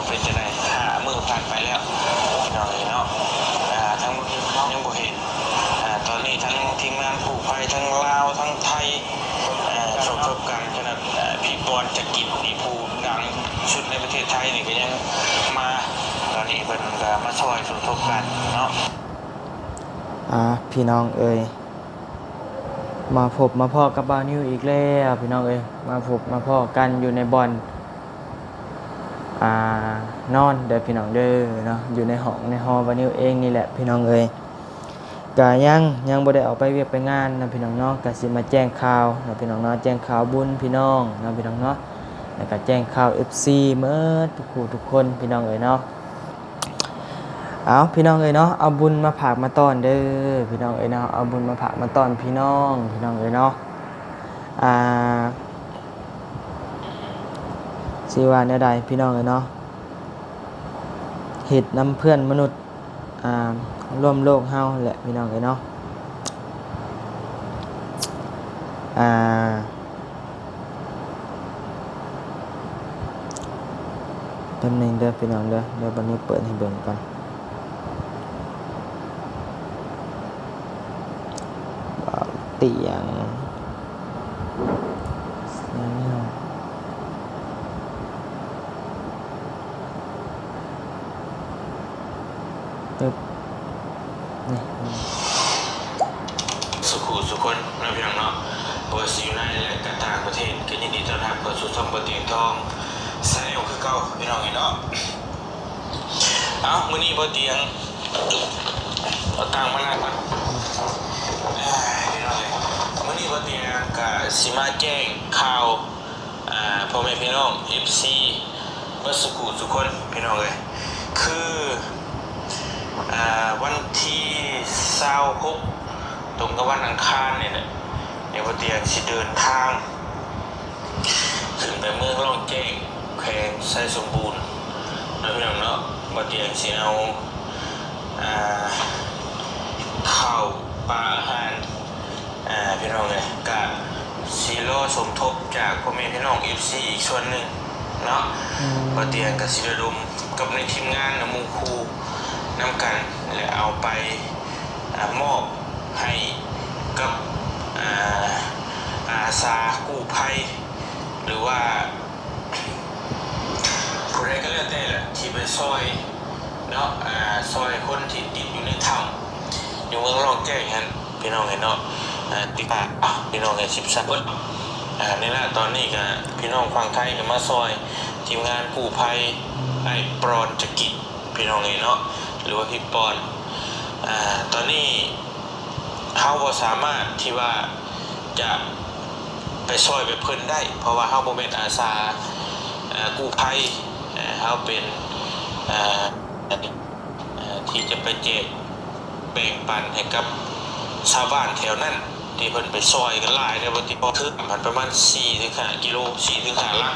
ເປັນຈັ່ງໃດ? ຫ້າມື້ຜ່ານໄປແລ້ວ ພີ່ນ້ອງເອີຍເນາະ ອ່າ ທາງ ຍັງບໍ່ເຫັນ ອ່າ ຕອນນີ້ທັງທີມງານກູ້ໄພ ທັງລາວ ທັງໄທ ອ່າ ສົມທົບກັນ ຂະໜາດ ອ່າ ພີ່ປອນ ຈະກິດ ນີ້ ຜູ້ດັງສຸດໃນປະເທດໄທນີ້ ກໍຍັງມາ ຕອນນີ້ເພິ່ນກໍມາຊ່ອຍສົມທົບກັນເນາະ. ອ່າ ພີ່ນ້ອງເອີຍ ມາພົບມາພໍ້ກັບບ່າວນິວອີກແລ້ວ ພີ່ນ້ອງເອີຍ ມາພົບມາພໍ້ກັນຢູ່ໃນບ່ອນ ອ່າ ນອນເດີພີ່ນ້ອງເດີເນາະ ຢູ່ໃນຫ້ອງໃນຫໍບ່າວນິວເອງນີ້ແຫຼະພີ່ນ້ອງເອີຍ. ກະຍັງ ຍັງບໍ່ໄດ້ອອກໄປວຽກໄປງານນະພີ່ນ້ອງເນາະ ກະຊິມາແຈ້ງຂ່າວນະພີ່ນ້ອງເນາະ ແຈ້ງຂ່າວບຸນພີ່ນ້ອງເນາະ ພີ່ນ້ອງເນາະ ແລ້ວກະແຈ້ງຂ່າວເອັຟຊີໝົດທຸກຜູ້ທຸກຄົນ ພີ່ນ້ອງເອີຍເນາະ. ເອົາ ພີ່ນ້ອງເອີຍເນາະ ເອົາບຸນມາຝາກມາຕ້ອນເດີພີ່ນ້ອງເອີຍເນາະ ເອົາບຸນມາຝາກມາຕ້ອນພີ່ນ້ອງ ພີ່ນ້ອງເອີຍເນາະ. ອ່າ ຊິວ່າແນວໃດພີ່ນ້ອງເອີຍເນາະ ເຮັດນຳເພື່ອນມະນຸດ ອ່າ ຮ່ວມໂລກເຮົາແຫຼະພີ່ນ້ອງເອີຍເນາະ. ອ່າ ແປັບໜຶ່ງເດີພີ່ນ້ອງເດີ ດຽວບັດນີ້ເປີດໃຫ້ເບິ່ງກ່ອນ. ບ່າວຕຽງ ປຶບ ນີ້ ສຸຂູສຸຄົນເນາະ ພີ່ນ້ອງເນາະ ບໍ່ວ່າຊິຢູ່ໃນ ແລະ ກະຕ່າງປະເທດ ກໍຍິນດີຕ້ອນຮັບເຂົ້າສູ່ຊ່ອງບ່າວຕຽງທອງ Channel ຄືເກົ່າ ພີ່ນ້ອງເອີຍເນາະ. ເອົ້າ ມື້ນີ້ບ່າວຕຽງ ເອົາຕັ້ງມານັ່ງກ່ອນ ເອີຍ ພີ່ນ້ອງເອີຍ ມື້ນີ້ບ່າວຕຽງກະຊິມາແຈ້ງຂ່າວ ອ່າ ພໍ່ແມ່ພີ່ນ້ອງເອັຟຊີເບິດສຸຂູສຸຄົນ ພີ່ນ້ອງເອີຍ ຄື ອ່າ ວັນທີຊາວຫົກ ຕົງກັບວັນອັງຄານນີ້ແຫຼະ ດຽວບ່າວຕຽງຊິເດີນທາງ ຂຶ້ນໄປເມືອງລ່ອງແຈ້ງ ແຂວງໄຊສົມບູນເນາະ ພີ່ນ້ອງເນາະ. ບ່າວຕຽງຊິເອົາ ອ່າ ເຂົ້າປາອາຫານ ອ່າ ພີ່ນ້ອງເອີຍ ກະຊິລໍສົມທົບຈາກພໍ່ແມ່ພີ່ນ້ອງເອັຟຊີອີກສ່ວນໜຶ່ງເນາະ. ອືມ ບ່າວຕຽງກະຊິລະດົມກັບໃນທີມງານ ແລະ ໝູ່ຄູ່ນຳກັນ ແລະ ເອົາໄປ ອ່າ ມອບໃຫ້ກັບ ອ່າ ອາສາກູ້ໄພ ຫຼືວ່າ ຜູ້ໃດກໍແລ້ວແຕ່ລະ ທີ່ໄປຊ່ອຍເນາະ ອ່າ ຊ່ອຍຄົນທີ່ຕິດຢູ່ໃນຖ້ຳ ຢູ່ເມືອງລ່ອງແຈ້ງຫັ້ນ ພີ່ນ້ອງເອີຍເນາະ. ອ່າ ຕິດຕາມ ອ່າ ພີ່ນ້ອງເອີຍ ສິບສາມຄົນ ອ່າ ໃນນະຕອນນີ້ກໍ ພີ່ນ້ອງຝັ່ງໄທກໍມາຊ່ອຍທີມງານກູ້ໄພ ອ້າຍປອນ ຈະກິດ ພີ່ນ້ອງເອີຍເນາະ ຫຼືວ່າພີ່ປອນ. ອ່າ ຕອນນີ້ ເຮົາບໍ່ສາມາດທີ່ວ່າຈະໄປຊ່ອຍແບບເພິ່ນໄດ້ ເພາະວ່າເຮົາບໍ່ແມ່ນອາສາ ເອີ ກູ້ໄພ ເອີ ເຮົາເປັນ ເອີ ເອີ ທີ່ຈະໄປແຈກແບ່ງປັນໃຫ້ກັບຊາວບ້ານແຖວນັ້ນ ທີ່ເພິ່ນໄປຊ່ອຍກັນຫຼາຍແລ້ວ ບໍ່ຕິ ຄືປະມານສີ່ເຖິງຫ້າກິໂລ ສີ່ເຖິງຫ້າຫຼັງ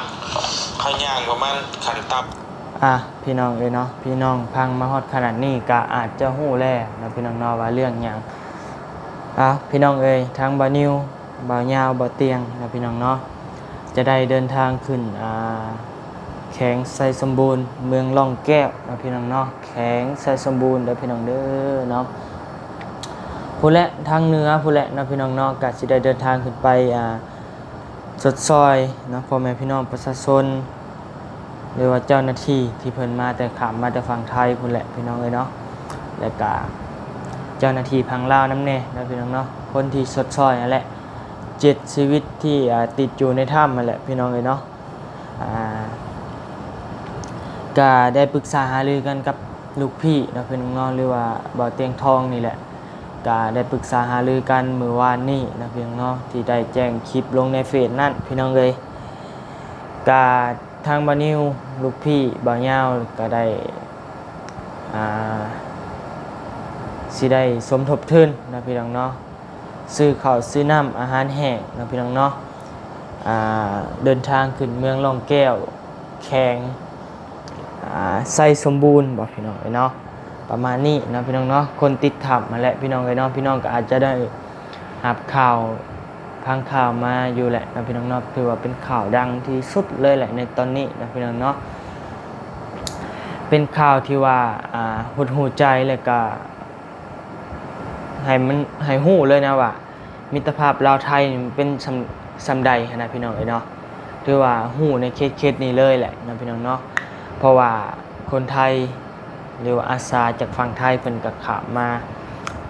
ເຮົາຍ່າງປະມານຂັ້ນຕ່ຳ ອ່ະ ພີ່ນ້ອງເອີຍເນາະ ພີ່ນ້ອງຟັງມາຮອດຂະໜາດນີ້ກະອາດຈະຮູ້ແລ້ວເນາະ ພີ່ນ້ອງເນາະ ວ່າເລື່ອງຫຍັງ. ອ່ະ ພີ່ນ້ອງເອີຍ ທາງບ່າວນິວ ບ່າວຍາວ ບ່າວຕຽງເນາະ ພີ່ນ້ອງເນາະ ຈະໄດ້ເດີນທາງຂຶ້ນ ອ່າ ແຂວງໄຊສົມບູນ ເມືອງລ່ອງແກ້ວເນາະ ພີ່ນ້ອງເນາະ ແຂວງໄຊສົມບູນເດີ ພີ່ນ້ອງເດີເນາະ. ພຸ້ນແຫຼະ ທາງເໜືອພຸ້ນແຫຼະເນາະ ພີ່ນ້ອງເນາະ ກະຊິໄດ້ເດີນທາງຂຶ້ນໄປ ອ່າ ຊົດຊ່ອຍເນາະ ພໍ່ແມ່ພີ່ນ້ອງປະຊາຊົນ ຫຼືວ່າເຈົ້າໜ້າທີ່ທີ່ເພິ່ນມາແຕ່ ຂ້າມມາແຕ່ຝັ່ງໄທພຸ້ນແຫຼະ ພີ່ນ້ອງເອີຍເນາະ ແລ້ວກະເຈົ້າໜ້າທີ່ຝັ່ງລາວນຳແດ່ເນາະ ພີ່ນ້ອງເນາະ ຄົນທີ່ຊົດຊ່ອຍຫັ້ນແຫຼະ ເຈັດຊີວິດທີ່ ອ່າ ຕິດຢູ່ໃນຖ້ຳຫັ້ນແຫຼະ ພີ່ນ້ອງເອີຍເນາະ. ອ່າ ກະໄດ້ປຶກສາຫາລືກັນກັບລູກພີ່ເນາະ ພີ່ນ້ອງເນາະ ຫຼືວ່າບ່າວຕຽງທອງນີ້ແຫຼະ ກະໄດ້ປຶກສາຫາລືກັນມື້ວານນີ້ເນາະ ພີ່ນ້ອງເນາະ ທີ່ໄດ້ແຈ້ງຄລິບລົງໃນເຟສນັ້ນ ພີ່ນ້ອງເອີຍ. ກະທາງບ່າວນິວ ລູກພີ່ບ່າວຍາວ ກະໄດ້ ອ່າ ຊິໄດ້ສົມທົບທຶນເນາະ ພີ່ນ້ອງເນາະ ຊື້ເຂົ້າຊື້ນ້ຳ ອາຫານແຫ້ງເນາະ ພີ່ນ້ອງເນາະ ອ່າ ເດີນທາງຂຶ້ນເມືອງລ່ອງແກ້ວ ແຂວງ ອ່າ ໄຊສົມບູນບໍ ພີ່ນ້ອງເອີຍເນາະ ປະມານນີ້ເນາະ ພີ່ນ້ອງເນາະ ຄົນຕິດຖ້ຳຫັ້ນແຫຼະ ພີ່ນ້ອງເອີຍເນາະ ພີ່ນ້ອງກໍອາດຈະໄດ້ຮັບຂ່າວ ຟັງຂ່າວມາຢູ່ແຫຼະເນາະ ພີ່ນ້ອງເນາະ ຖືວ່າເປັນຂ່າວດັງທີ່ສຸດເລີຍແຫຼະໃນຕອນນີ້ເນາະ ພີ່ນ້ອງເນາະ. ປັນຂ່າວທີ່ວ່າ ອ່າ ຫົດຫູ່ໃຈ ແລະກະໃຫ້ມັນ ໃຫ້ຮູ້ເລີຍນະວ່າ ມິດຕະພາບລາວໄທນີ້ມັນເປັນສ່ຳ ສ່ຳໃດຫັ້ນນະພີ່ນ້ອງເອີຍເນາະ. ຖືວ່າຮູ້ໃນເຂດໆນີ້ເລີຍແຫຼະເນາະພີ່ນ້ອງເນາະ ເພາະວ່າຄົນໄທ ຫຼືວ່າອາສາຈາກຝັ່ງໄທເພິ່ນກໍຂ້າມມາ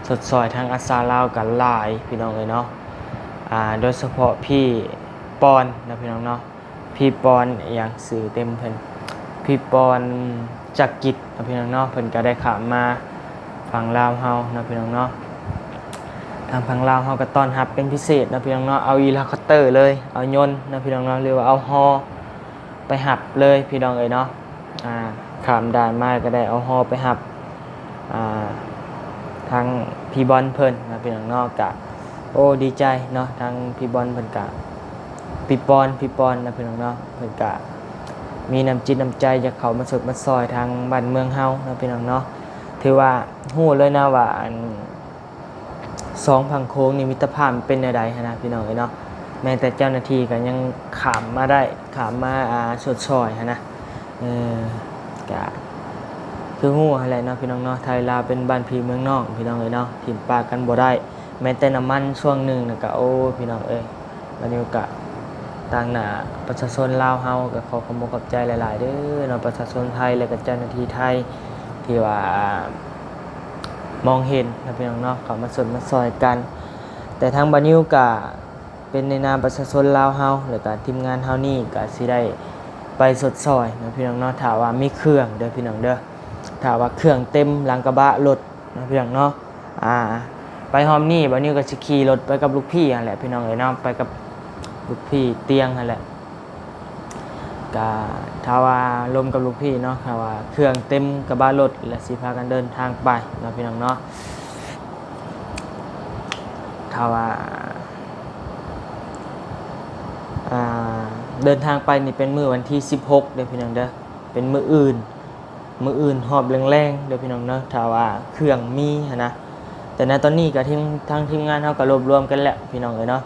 ຊົດຊ່ອຍທາງອາສາລາວກໍຫຼາຍພີ່ນ້ອງເອີຍເນາະ. ອ່າ ໂດຍສະເພາະພີ່ປອນເນາະພີ່ນ້ອງເນາະ ພີ່ປອນ ອີ່ຫຍັງຊື່ເຕັມເພິ່ນ ພີ່ປອນ ຈັກກິດເນາະພີ່ນ້ອງເນາະ ເພິ່ນກໍໄດ້ຂ້າມມາຝັ່ງລາວເຮົາເນາະພີ່ນ້ອງເນາະ. ທາງຝັ່ງລາວເຮົາກໍຕ້ອນຮັບເປັນພິເສດເນາະພີ່ນ້ອງເນາະ ເອົາເຮລິຄອບເຕີເລີຍ ເອົາຍົນເນາະພີ່ນ້ອງເນາະ ຫຼືວ່າເອົາຫໍ່ໄປຮັບເລີຍພີ່ນ້ອງເອີຍເນາະ. ອ່າ ຂ້າມດ່ານມາກໍໄດ້ເອົາຫໍ່ໄປຮັບ ອ່າ ທາງພີ່ບອນເພິ່ນເນາະພີ່ນ້ອງເນາະ. ກະ ໂອ້ ດີໃຈເນາະ ທາງພີ່ບອນເພິ່ນກະ ພີ່ປອນ ພີ່ປອນເນາະພີ່ນ້ອງເນາະ ເພິ່ນກະມີນ້ຳຈິດນ້ຳໃຈຢາກເຂົ້າມາຊົດມາຊ່ອຍທາງບ້ານເມືອງເຮົາເນາະພີ່ນ້ອງເນາະ. ຖືວ່າຮູ້ເລີຍນະວ່າ ອັນ ສອງຝັ່ງໂຂງນີ້ມິດຕະພາບເປັນແນວໃດຫັ້ນນະພີ່ນ້ອງເອີຍເນາະ. ແມ້ແຕ່ເຈົ້າໜ້າທີ່ກໍຍັງຂ້າມມາໄດ້ ຂ້າມມາ ອ່າ ຊົດຊ່ອຍຫັ້ນນະ. ເອີ ກະຄືຮູ້ຫັ້ນແຫຼະເນາະພີ່ນ້ອງເນາະ ໄທລາວເປັນບ້ານພີ່ເມືອງນ້ອງພີ່ນ້ອງເອີຍເນາະ ຖິ້ມປະກັນບໍ່ໄດ້. ແມ້ແຕ່ນ້ຳມັນຊ່ວງໜຶ່ງນະກະ ໂອ້ ພີ່ນ້ອງເອີຍ ບາດນີ້ກະ ຕາງໜ້າປະຊາຊົນລາວເຮົາກໍຂໍຂອບອົກຂອບໃຈຫຼາຍໆເດີເນາະ ປະຊາຊົນໄທ ແລະກະເຈົ້າໜ້າທີ່ໄທ ທີ່ວ່າມອງເຫັນເນາະພີ່ນ້ອງເນາະ ເຂົ້າມາຊົດມາຊ່ອຍກັນ. ແຕ່ທາງບ່າວນິວກະເປັນໃນນາມປະຊາຊົນລາວເຮົາ ແລະກະທີມງານເຮົານີ້ກະຊິໄດ້ໄປຊົດຊ່ອຍເນາະພີ່ນ້ອງເນາະ ຖ້າວ່າມີເຄື່ອງເດີພີ່ນ້ອງເດີ. ຖ້າວ່າເຄື່ອງເຕັມຫຼັງກະບະລົດເນາະພີ່ນ້ອງເນາະ ອ່າ ໄປຮອບນີ້ບ່າວນິວກໍຊິຂີ່ລົດໄປກັບລູກພີ່ຫັ້ນແຫຼະພີ່ນ້ອງເອີຍເນາະ ໄປກັບລູກພີ່ຕຽງຫັ້ນແຫຼະ. ກະຖ້າວ່າລົມກັບລູກພີ່ເນາະ ຖ້າວ່າເຄື່ອງເຕັມກະບະລົດ ແລ້ວຊິພາກັນເດີນທາງໄປເນາະພີ່ນ້ອງເນາະ. ຖ້າວ່າ ອ່າ ເດີນທາງໄປນີ້ເປັນມື້ວັນທີສິບຫົກເດີພີ່ນ້ອງເດີ ເປັນມື້ອື່ນ ມື້ອື່ນຮອບແລງໆເດີພີ່ນ້ອງເນາະ ຖ້າວ່າເຄື່ອງມີຫັ້ນນະ. ແຕ່ໃນຕອນນີ້ກໍທີມ ທາງທີມງານເຮົາກໍລວບລວມກັນແລ້ວພີ່ນ້ອງເອີຍເນາະ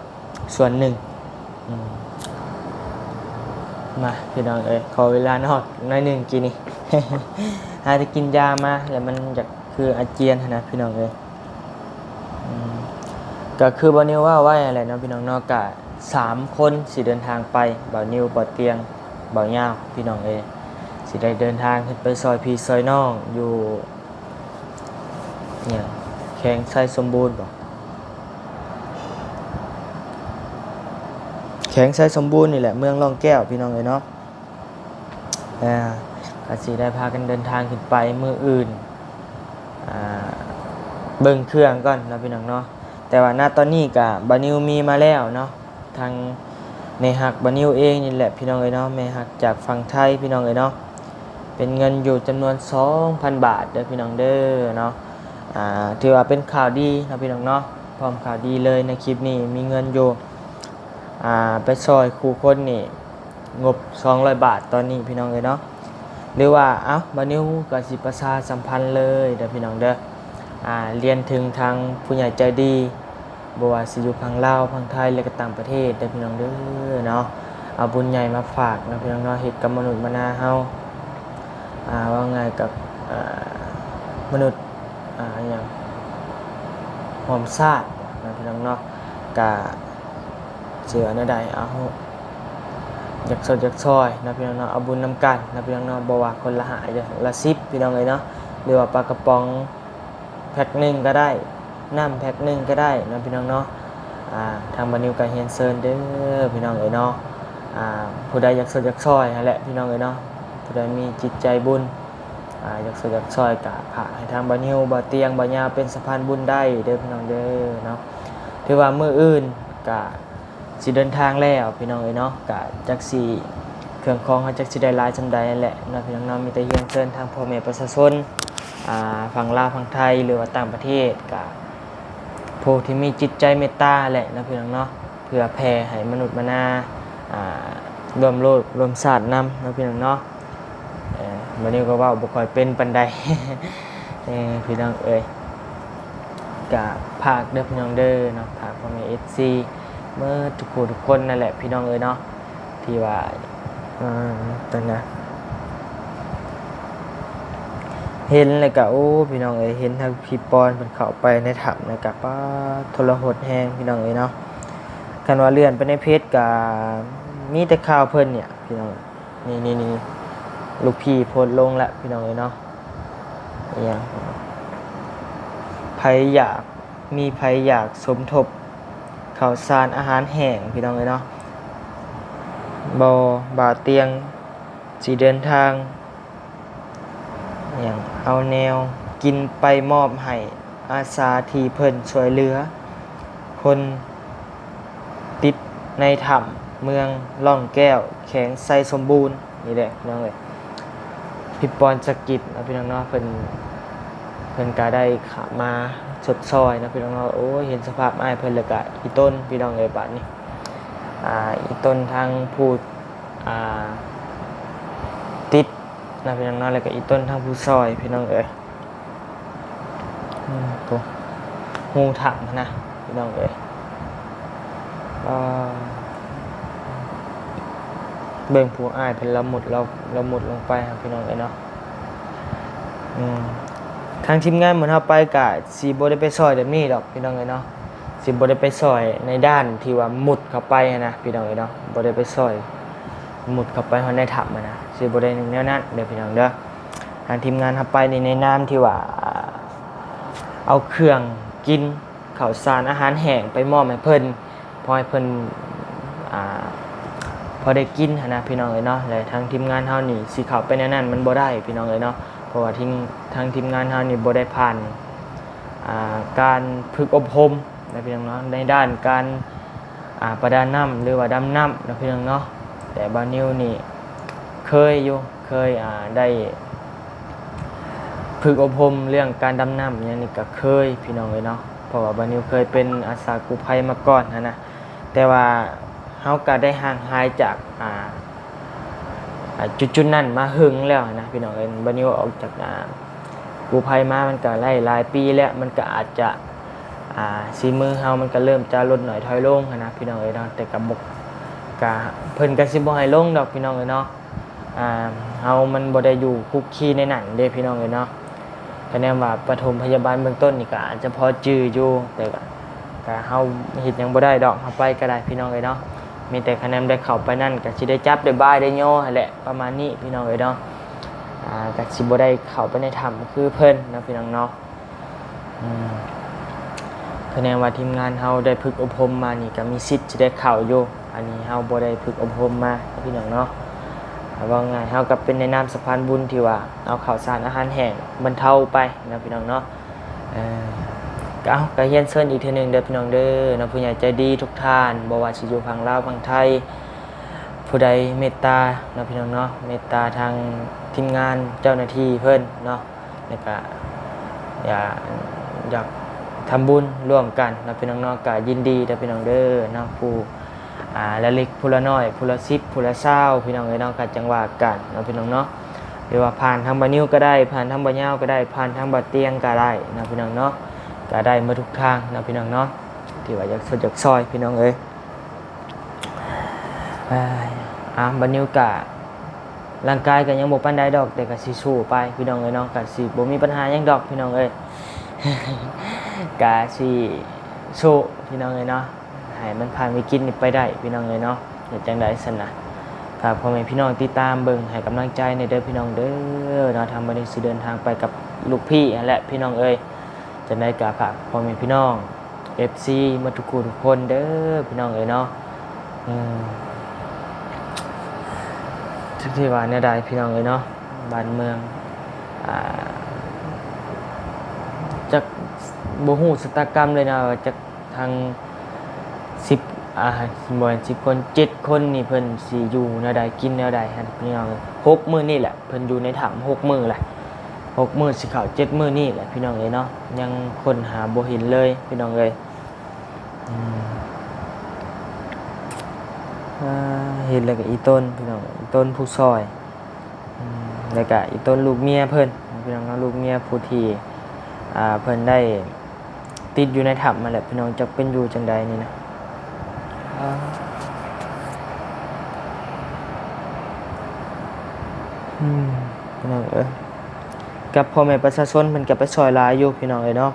ສ່ວນໜຶ່ງ. ອືມ ມາພີ່ນ້ອງເອີຍ ຂໍເວລານອກໜ້ອຍໜຶ່ງກີ້ນີ້ ຫາໄດ້ກິນຢາມາ ແລ້ວມັນຢາກຄືອາຈຽນຫັ້ນນະພີ່ນ້ອງເອີຍ. ອືມ ກໍຄືບ່າວນິວເວົ້າໄວ້ຫັ້ນແຫຼະເນາະພີ່ນ້ອງເນາະ ກະສາມຄົນຊິເດີນທາງໄປ ບ່າວນິວ ບ່າວຕຽງ ບ່າວຍາວ ພີ່ນ້ອງເອີຍ ຊິໄດ້ເດີນທາງຂຶ້ນໄປຊ່ອຍພີ່ຊ່ອຍນ້ອງຢູ່ ຫຍັງ ແຂວງໄຊສົມບູນບໍ ແຂວງໄຊສົມບູນນີ້ແຫຼະ ເມືອງລ້ອງແກ້ວ ພີ່ນ້ອງເອີຍເນາະ. ອ່າ ກໍຊິໄດ້ພາກັນເດີນທາງຂຶ້ນໄປມື້ອື່ນ ອ່າ ເບິ່ງເຄື່ອງກ່ອນເນາະພີ່ນ້ອງເນາະ. ແຕ່ວ່ານະຕອນນີ້ກະບ່າວນິວມີມາແລ້ວເນາະ ທາງແມ່ຮັກບ່າວນິວເອງນີ້ແຫຼະພີ່ນ້ອງເອີຍເນາະ ແມ່ຮັກຈາກຝັ່ງໄທພີ່ນ້ອງເອີຍເນາະ ເປັນເງິນຢູ່ຈຳນວນສອງພັນບາດເດີພີ່ນ້ອງເດີເນາະ. ອ່າ ຖືວ່າເປັນຂ່າວດີເນາະພີ່ນ້ອງເນາະ ພ້ອມຂ່າວດີເລີຍໃນຄລິບນີ້ ມີເງິນຢູ່ ອ່າ ໄປຊ່ອຍຄູ່ຄົນນີ້ ງົບສອງຮ້ອຍບາດຕອນນີ້ພີ່ນ້ອງເອີຍເນາະ. ຫຼືວ່າ ເອົ້າ ບ່າວນິວກໍຊິປະຊາສຳພັນເລີຍເດີພີ່ນ້ອງເດີ ອ່າ ລຽນເຖິງທາງຜູ້ໃຫຍ່ໃຈດີ ບໍ່ວ່າຊິຢູ່ຝັ່ງລາວ ຝັ່ງໄທ ແລະກໍຕ່າງປະເທດເດີພີ່ນ້ອງເດີເນາະ. ເອົາບຸນໃຫຍ່ມາຝາກເນາະພີ່ນ້ອງເນາະ ເຮັດກັບມະນຸດມະນາເຮົາ ອ່າ ເວົ້າງ່າຍກັບ ອ່າ ມະນຸດ ອ່າ ຫຍັງ ຮ່ວມຊາດເນາະພີ່ນ້ອງເນາະ. ກະ ຊິວ່າແນວໃດ ເອົາ ຢາກຊົດຢາກຊ່ອຍເນາະພີ່ນ້ອງເນາະ ເອົາບຸນນຳກັນເນາະພີ່ນ້ອງເນາະ ບໍ່ວ່າຄົນລະຫ້າ ລະສິບ ພີ່ນ້ອງເອີຍເນາະ ຫຼືວ່າປາກະປ໋ອງແພັກໜຶ່ງກໍໄດ້ ນ້ຳແພັກໜຶ່ງກໍໄດ້ເນາະພີ່ນ້ອງເນາະ. ອ່າ ທາງບ່າວນິວກໍຮຽນເຊີນເດີພີ່ນ້ອງເອີຍເນາະ ອ່າ ຜູ້ໃດຢາກຊົດຢາກຊ່ອຍຫັ້ນແຫຼະພີ່ນ້ອງເອີຍເນາະ ຜູ້ໃດມີຈິດໃຈບຸນ ອ່າ ຢາກຊ່ວຍຢາກຊ່ອຍກະຝາກໃຫ້ທາງບ່າວນິວ ບ່າວຕຽງ ບ່າວຍາວເປັນສະພານບຸນໄດ້ເດີພີ່ນ້ອງເດີເນາະ. ຖືວ່າມື້ອື່ນກະຊິເດີນທາງແລ້ວພີ່ນ້ອງເອີຍເນາະ ກະຈັກຊິ ເຄື່ອງຂອງເຮົາຈັກຊິໄດ້ຫຼາຍສ່ຳໃດຫັ້ນແຫຼະເນາະພີ່ນ້ອງເນາະ. ມີແຕ່ຮຽນເຊີນທາງພໍ່ແມ່ປະຊາຊົນ ອ່າ ຝັ່ງລາວ ຝັ່ງໄທ ຫຼືວ່າຕ່າງປະເທດ ກະຜູ້ທີ່ມີຈິດໃຈເມດຕາແຫຼະເນາະພີ່ນ້ອງເນາະ ເພື່ອແຜ່ໃຫ້ມະນຸດມະນາ ອ່າ ຮ່ວມໂລກຮ່ວມຊາດນຳເນາະພີ່ນ້ອງເນາະ. ເອີ ບາດນີ້ກໍເວົ້າບໍ່ຄ່ອຍເປັນປານໃດ ເອີ ພີ່ນ້ອງເອີຍ ກະຝາກເດີພີ່ນ້ອງເດີເນາະ ຝາກພໍ່ແມ່ເອັຟຊີເໝິດທຸກຜູ້ທຸກຄົນນັ້ນແຫຼະພີ່ນ້ອງເອີຍເນາະ ທີ່ວ່າ ເອີ ຕົວນະ ເຫັນແລ້ວກະ ໂອ້ ພີ່ນ້ອງເອີຍ ເຫັນທາງພີ່ປອນເພິ່ນເຂົ້າໄປໃນຖ້ຳແລ້ວກະ ປາດ ທໍລະຫົດແຮງ ພີ່ນ້ອງເອີຍເນາະ. ຄັນວ່າເລື່ອນໄປໃນເຟສກະ ມີແຕ່ຂ່າວເພິ່ນນີ້ ພີ່ນ້ອງ. ນີ້ໆໆ ລູກພີ່ໂພສລົງລະ ພີ່ນ້ອງເອີຍເນາະ. ອີຫຍັງ ໃຜຢາກ ມີໃຜຢາກສົມທົບເຂົ້າສານອາຫານແຫ້ງ ພີ່ນ້ອງເອີຍເນາະ. ບໍ່ ບ່າວຕຽງຊິເດີນທາງ ຫຍັງ ເອົາແນວກິນໄປມອບໃຫ້ອາສາທີ່ເພິ່ນຊ່ວຍເຫຼືອຄົນຕິດໃນຖ້ຳເມືອງລ່ອງແກ້ວ ແຂວງໄຊສົມບູນນີ້ແຫຼະ ພີ່ນ້ອງເອີຍ. ພິບປອນສະກິດເນາະ ພີ່ນ້ອງເນາະ ເພິ່ນ ເພິ່ນກະໄດ້ເຂົ້າມາຊົດຊ່ອຍເນາະ ພີ່ນ້ອງເນາະ. ໂອ້ຍ ເຫັນສະພາບອ້າຍເພິ່ນແລ້ວກະອີ່ຕົນ ພີ່ນ້ອງເອີຍ ບາດນີ້ ອ່າ ອີ່ຕົນທາງຜູ້ ອ່າ ຕິດເນາະ ພີ່ນ້ອງເນາະ ແລ້ວກະອີ່ຕົນທາງຜູ້ຊ່ອຍ ພີ່ນ້ອງເອີຍ. ອືມ ໂອ້ ຮູຖ້ຳຫັ້ນນະ ພີ່ນ້ອງເອີຍ. ອ່າ ເບິ່ງຜູ້ອ້າຍເພິ່ນລະມຸດ ລະ ລະມຸດລົງໄປຫັ້ນ ພີ່ນ້ອງເອີຍເນາະ. ອືມ ທາງທີມງານໝູ່ເຮົາໄປກະຊິບໍ່ໄດ້ໄປຊ່ອຍແບບນີ້ດອກ ພີ່ນ້ອງເອີຍເນາະ. ຊິບໍ່ໄດ້ໄປຊ່ອຍໃນດ້ານທີ່ວ່າມຸດເຂົ້າໄປຫັ້ນນະ ພີ່ນ້ອງເອີຍເນາະ. ບໍ່ໄດ້ໄປຊ່ອຍມຸດເຂົ້າໄປຮອດໃນຖ້ຳຫັ້ນນະ ຊິບໍ່ໄດ້ແນວນັ້ນເດີ ພີ່ນ້ອງເດີ. ທາງທີມງານເຮົາໄປນີ້ໃນນາມທີ່ວ່າ ເອົາເຄື່ອງກິນ ເຂົ້າສານອາຫານແຫ້ງໄປມອບໃຫ້ເພິ່ນ ພໍໃຫ້ເພິ່ນ ອ່າ ພໍໄດ້ກິນຫັ້ນນະ ພີ່ນ້ອງເອີຍເນາະ. ແລະ ທາງທີມງານເຮົານີ້ຊິເຂົ້າໄປໃນນັ້ນມັນບໍ່ໄດ້ ພີ່ນ້ອງເອີຍເນາະ ເພາະວ່າທີມ ທາງທີມງານເຮົານີ້ບໍ່ໄດ້ຜ່ານ ອ່າ ການຝຶກອົບຮົມນະ ພີ່ນ້ອງເນາະ ໃນດ້ານການ ອ່າ ປະດານ້ຳ ຫຼືວ່າດຳນ້ຳເນາະ ພີ່ນ້ອງເນາະ. ແຕ່ບ່າວນິວນີ້ເຄີຍຢູ່ ເຄີຍ ອ່າ ໄດ້ຝຶກອົບຮົມເລື່ອງການດຳນ້ຳຫຍັງນີ້ກະເຄີຍ ພີ່ນ້ອງເອີຍເນາະ ເພາະວ່າບ່າວນິວເຄີຍເປັນອາສາກູ້ໄພມາກ່ອນຫັ້ນນະ. ແຕ່ວ່າເຮົາກະໄດ້ຫ່າງຫາຍຈາກ ອ່າ ອ່າ ຈຸດໆນັ້ນມາເຫິງແລ້ວຫັ້ນນະ ພີ່ນ້ອງເອີຍ. ບ່າວນິວອອກຈາກ ອ່າ ກູ້ໄພມາມັນກະໄດ້ຫຼາຍປີແລ້ວ ມັນກະອາດຈະ ອ່າ ສີມືເຮົາມັນກະເລີ່ມຈະຫຼຸດໜ້ອຍຖອຍລົງຫັ້ນນະ ພີ່ນ້ອງເອີຍເນາະ. ແຕ່ກະບໍ່ ກະ ເພິ່ນກະຊິບໍ່ໃຫ້ລົງດອກ ພີ່ນ້ອງເອີຍເນາະ. ອ່າ ເຮົາມັນບໍ່ໄດ້ຢູ່ຄຸກຄີໃນນັ້ນເດ້ ພີ່ນ້ອງເອີຍເນາະ. ຄະແນນວ່າປະຖົມພະຍາບານເບື້ອງຕົ້ນນີ້ກະອາດຈະພໍຈື່ຢູ່ ແຕ່ກະ ກະເຮົາເຮັດຫຍັງບໍ່ໄດ້ດອກ ເຮົາໄປກະໄດ້ ພີ່ນ້ອງເອີຍເນາະ. ມີແຕ່ຄະແນນໄດ້ເຂົ້າໄປນັ້ນກະຊິໄດ້ຈັບໄດ້ບາຍໄດ້ຍໍຫັ້ນແຫຼະ ປະມານນີ້ ພີ່ນ້ອງເອີຍເນາະ. ອ່າ ກະຊິບໍ່ໄດ້ເຂົ້າໄປໃນຖ້ຳຄືເພິ່ນເນາະ ພີ່ນ້ອງເນາະ. ອືມ ຄະແນນວ່າທີມງານເຮົາໄດ້ຝຶກອົບຮົມມານີ້ກະມີສິດຊິໄດ້ເຂົ້າຢູ່ ອັນນີ້ເຮົາບໍ່ໄດ້ຝຶກອົບຮົມມາ ພີ່ນ້ອງເນາະ. ເວົ້າງ່າຍເຮົາກະເປັນໃນນາມສະພານບຸນທີ່ວ່າເອົາເຂົ້າສານອາຫານແຫ້ງບັນເທົາໄປເນາະ ພີ່ນ້ອງເນາະ. ເອີ ກະ ເອົາ ກະຮຽນເຊີນອີກເທື່ອໜຶ່ງເດີ ພີ່ນ້ອງເດີເນາະ ຜູ້ໃຫຍ່ໃຈດີທຸກທ່ານ ບໍ່ວ່າຊິຢູ່ຝັ່ງລາວຝັ່ງໄທ ຜູ້ໃດເມດຕາເນາະ ພີ່ນ້ອງເນາະ ເມດຕາທາງທີມງານເຈົ້າໜ້າທີ່ເພິ່ນເນາະ ແລ້ວກະຢາກ ຢາກທຳບຸນຮ່ວມກັນເນາະ ພີ່ນ້ອງເນາະ ກະຍິນດີເດີ ພີ່ນ້ອງເດີເນາະ. ຜູ້ ອ່າ ລະເລັກຜູ້ລະນ້ອຍ ຜູ້ລະສິບຜູ້ລະຊາວ ພີ່ນ້ອງເອີຍເນາະ ກະຈັ່ງວ່າກັນເນາະ ພີ່ນ້ອງເນາະ. ຫຼືວ່າຜ່ານທາງບ່າວນິວກະໄດ້ ຜ່ານທາງບ່າວຍາວກະໄດ້ ຜ່ານທາງບ່າວຕຽງກະໄດ້ເນາະ ພີ່ນ້ອງເນາະ ກະໄດ້ໝົດທຸກທາງເນາະ ພີ່ນ້ອງເນາະ ທີ່ວ່າຢາກຊ່ວຍ ຢາກຊ່ອຍ ພີ່ນ້ອງເອີຍ. ເອີຍ ອ່າ ບ່າວນິວກະ ຮ່າງກາຍກະຍັງບໍ່ປານໃດດອກ ແຕ່ກະຊິສູ້ໄປ ພີ່ນ້ອງເອີຍເນາະ ກະຊິບໍ່ມີບັນຫາຫຍັງດອກ ພີ່ນ້ອງເອີຍ ກະຊິສູ້ ພີ່ນ້ອງເອີຍເນາະ ໃຫ້ມັນຜ່ານວິກິດນີ້ໄປໄດ້ ພີ່ນ້ອງເອີຍເນາະ. ເຮັດຈັ່ງໃດຊັ້ນນະ ຝາກພໍ່ແມ່ພີ່ນ້ອງຕິດຕາມເບິ່ງໃຫ້ກຳລັງໃຈແດ່ເດີ ພີ່ນ້ອງເດີເນາະ. ທາງບ່າວນິວຊິເດີນທາງໄປກັບລູກພີ່ຫັ້ນແຫຼະ ພີ່ນ້ອງເອີຍ. ຈັ່ງໃດກະຝາກພໍ່ແມ່ພີ່ນ້ອງ ເອັຟຊີ ໝົດທຸກຜູ້ທຸກຄົນເດີ ພີ່ນ້ອງເອີຍເນາະ. ອືມ ຈັກຊິວ່າແນວໃດ ພີ່ນ້ອງເອີຍເນາະ ບ້ານເມືອງ ອ່າ ຈັກ ບໍ່ຮູ້ຊະຕາກຳເລີຍນະ ວ່າຈັກທັງສິບ ອ່າ ບໍ່ແມ່ນສິບຄົນ ເຈັດຄົນນີ້ເພິ່ນຊິຢູ່ແນວໃດ ກິນແນວໃດຫັ້ນ ພີ່ນ້ອງເອີຍ. ຫົກມື້ນີ້ແຫຼະ ເພິ່ນຢູ່ໃນຖ້ຳຫົກມື້ແຫຼະ ຫົກມື້ຊິເຂົ້າເຈັດມື້ນີ້ແຫຼະ ພີ່ນ້ອງເອີຍເນາະ. ຍັງຄົ້ນຫາບໍ່ເຫັນເລີຍ ພີ່ນ້ອງເອີຍ. ອືມ ອ່າ ເຫັນແລ້ວກະອີ່ຕົນ ພີ່ນ້ອງ ອີ່ຕົນຜູ້ຊ່ອຍ ອືມ ແລ້ວກະອີ່ຕົນລູກເມຍເພິ່ນ ພີ່ນ້ອງເນາະ ລູກເມຍຜູ້ທີ່ ອ່າ ເພິ່ນໄດ້ຕິດຢູ່ໃນຖ້ຳຫັ້ນແຫຼະ ພີ່ນ້ອງ ຈັກເປັນຢູ່ຈັ່ງໃດນີ້ນະ. ອືມ ພີ່ນ້ອງເອີຍ ກ ກັບພໍ່ແມ່ປະຊາຊົນເພິ່ນກໍໄປຊ່ອຍຫຼາຍຢູ່ພີ່ນ້ອງເອີຍເນາະ.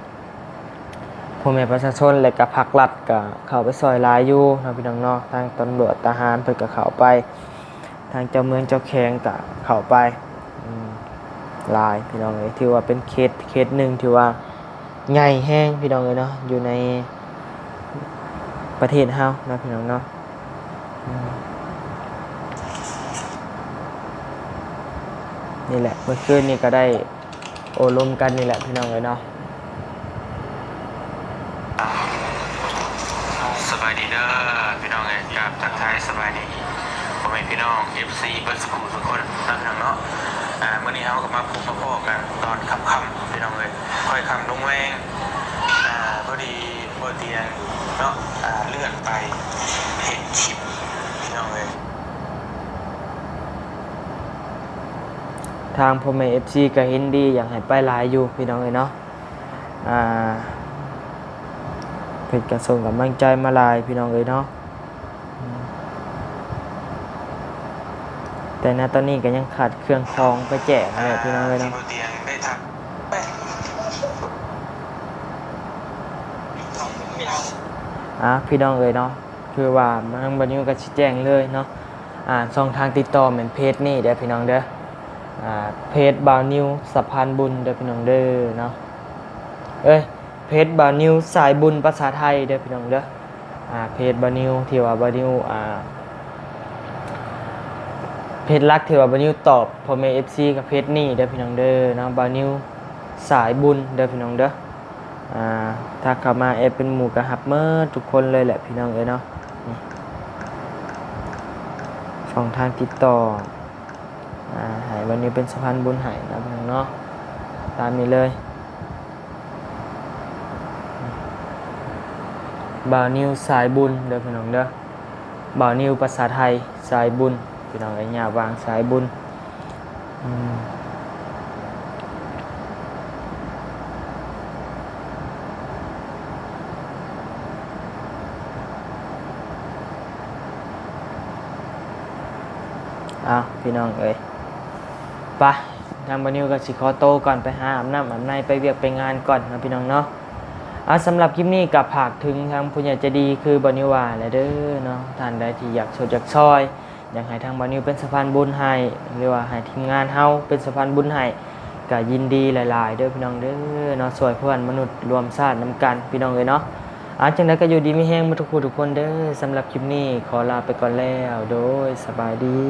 ພໍ່ແມ່ປະຊາຊົນ ແລະກໍພັກລັດກໍເຂົ້າໄປຊ່ອຍຫຼາຍຢູ່ເນາະພີ່ນ້ອງເນາະ. ທາງຕຳຫຼວດທະຫານເພິ່ນກໍເຂົ້າໄປ ທາງເຈົ້າເມືອງເຈົ້າແຂວງກໍເຂົ້າໄປ ອືມ ຫຼາຍພີ່ນ້ອງເອີຍ. ຖືວ່າເປັນເຂດ ເຂດໜຶ່ງທີ່ວ່າໃຫຍ່ແຮງພີ່ນ້ອງເອີຍເນາະ ຢູ່ໃນປະເທດເຮົາເນາະພີ່ນ້ອງເນາະ. ອືມ ນີ້ແຫຼະ ເມື່ອຄືນນີ້ກໍໄດ້ ໂອ້ລົມກັນນີ້ແຫຼະພີ່ນ້ອງເອີຍເນາະ. ສະບາຍດີເດີພີ່ນ້ອງເອີຍ ກາບທັກທາຍສະບາຍດີພໍ່ແມ່ພີ່ນ້ອງ ເອັຟຊີ ເບິດສູ່ຜູ້ສູ່ຄົນເນາະພີ່ນ້ອງເນາະ. ອາ ມື້ນີ້ເຮົາກໍມາພົບມາພໍ້ກັນຕອນຄ່ຳໆ ພີ່ນ້ອງເອີຍ ຄ່ອຍຄ່ຳລົງແລງ. ອາ ພໍດີບໍ່ຕຽງເນາະ ອາ ເລື່ອນໄປເຮັດຄລິບ ພີ່ນ້ອງເອີຍ. ທາງພໍ່ແມ່ເອັຟຊີກໍເຫັນດີຢາກໃຫ້ໄປຫຼາຍຢູ່ພີ່ນ້ອງເອີຍເນາະ. ອາ ເພິ່ນກໍສົ່ງກຳລັງໃຈມາຫຼາຍພີ່ນ້ອງເອີຍເນາະ. ແຕ່ນະຕອນນີ້ກໍຍັງຂາດເຄື່ອງຂອງໄປແຈກຫັ້ນແຫຼະພີ່ນ້ອງເອີຍເນາະ. ອາ ພີ່ນ້ອງເອີຍເນາະ ຄືວ່າທາງບ່າວນິວກໍຊິແຈ້ງເລີຍເນາະ. ອາ ຊ່ອງທາງຕິດຕໍ່ແມ່ນເພຈນີ້ເດີພີ່ນ້ອງເດີ ອາ ເພຈບ່າວນິວສະພານບຸນເດີພີ່ນ້ອງເດີເນາະ. ເອີຍ ເພຈບ່າວນິວສາຍບຸນພາສາໄທເດີພີ່ນ້ອງເດີ. ອາ ເພຈບ່າວນິວ ທີ່ວ່າບ່າວນິວ ອາ ເພຈຫຼັກທີ່ວ່າບ່າວນິວຕອບພໍ່ແມ່ເອັຟຊີກໍເພຈນີ້ເດີພີ່ນ້ອງເດີເນາະ ບ່າວນິວສາຍບຸນເດີພີ່ນ້ອງເດີ. ອາ ທັກເຂົ້າມາແອດເປັນໝູ່ກໍຮັບໝົດທຸກຄົນເລີຍແຫຼະພີ່ນ້ອງເອີຍເນາະ. ນີ້ ຊ່ອງທາງຕິດຕໍ່ ອາ ໃຫ້ບ່າວນິວເປັນສະພານບຸນໃຫ້ເນາະພີ່ນ້ອງເນາະ ຕາມນີ້ເລີຍ ບ່າວນິວສາຍບຸນເດີພີ່ນ້ອງເດີ. ບ່າວນິວພາສາໄທ ສາຍບຸນ ພີ່ນ້ອງເອີຍ ຍາວາງສາຍບຸນ. ອືມ ອ້າວ ພີ່ນ້ອງເອີຍ ໄປ ທາງບ່າວນິວກໍຊິຂໍໂຕກ່ອນ ໄປຫາອາບນ້ຳອາບໃນ ໄປວຽກໄປງານກ່ອນເນາະພີ່ນ້ອງເນາະ. ອາ ສຳລັບຄລິບນີ້ກໍຝາກເຖິງທາງຜູ້ໃຫຍ່ໃຈດີຄືບ່າວນິວວ່າແຫຼະເດີເນາະ ທ່ານໃດທີ່ຢາກຊົດຢາກຊ່ອຍ ຢາກໃຫ້ທາງບ່າວນິວເປັນສະພານບຸນໃຫ້ ຫຼືວ່າໃຫ້ທີມງານເຮົາເປັນສະພານບຸນໃຫ້ ກໍຍິນດີຫຼາຍໆເດີພີ່ນ້ອງເດີເນາະ ຊ່ວຍເພື່ອນມະນຸດຮ່ວມຊາດນຳກັນພີ່ນ້ອງເອີຍເນາະ. ອາ ຈັ່ງໃດກໍຢູ່ດີມີແຮງໝົດທຸກຜູ້ທຸກຄົນເດີ. ສຳລັບຄລິບນີ້ຂໍລາໄປກ່ອນແລ້ວ ໂດຍ ສະບາຍດີ.